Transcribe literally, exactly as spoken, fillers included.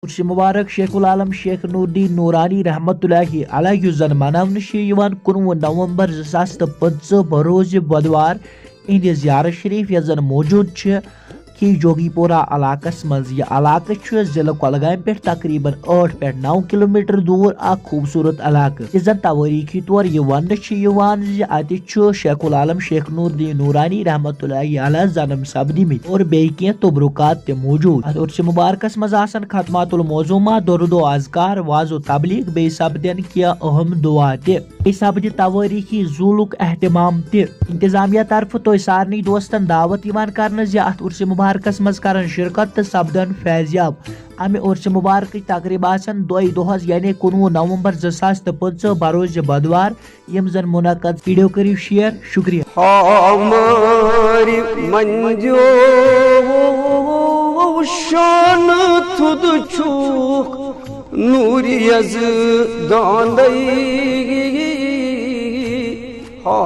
عرس مبارک شیخ العالم شیخ نور الدین نورانی رحمت اللہ علیہ، یُس زن مناونہٕ چھُ یِوان کُنوُہ نومبر زٕ ساس تہٕ پٕنٛژٕہ بروز بدوار، اِہنٛدِ زیارت شریف یۄس زن موجود چھِ کی جوگی پورہ علاقس منٛز۔ یہِ علاقہٕ چھُ ضلع کۄلگامہِ پٮ۪ٹھ تقریباً ٲٹھ پٮ۪ٹھ نَو کلوٗمیٹر دوٗر اکھ خوٗبصوٗرت علاقہٕ، یُس زن توٲریٖخی طور یہِ وننہٕ چھُ یِوان زِ اتہِ چھُ شیخ العالم شیخ نور الدین نورانی رحمت اللہ علیہ زنم سپدمٕتۍ اور بیٚیہِ کینٛہہ تبرکات تہِ موجود۔ اتھ عرس مبارکس منٛز آسن ختمات المعظومہ، درود و اذکار، واز و تبلیغ، بیٚیہِ سپدن کینٛہہ اہم دعا تہِ۔ بیٚیہِ سپدِ توٲریٖخی ضلعُک اہتمام تہِ۔ انتظامیہ طرفہٕ تۄہہِ سارنٕے دوستن دعوت یِوان کرنہٕ زِ اتھ عرس مبارکس منٛز کرن شرکت تہٕ سپدن فیض یاب۔ امہِ عرس مبارکٕچ تقریٖب آسن دۄیہِ دۄہس، یعنی کُنوُہ نومبر زٕ ساس تہٕ پٕنٛژٕہ بروز بدوار، یِم زن منعقد۔ ویڈیو کٔرِو شیئر۔ شُکریہ۔ ہامارِ منجو شان تھُد چھُکھ نوٗر یزداندے۔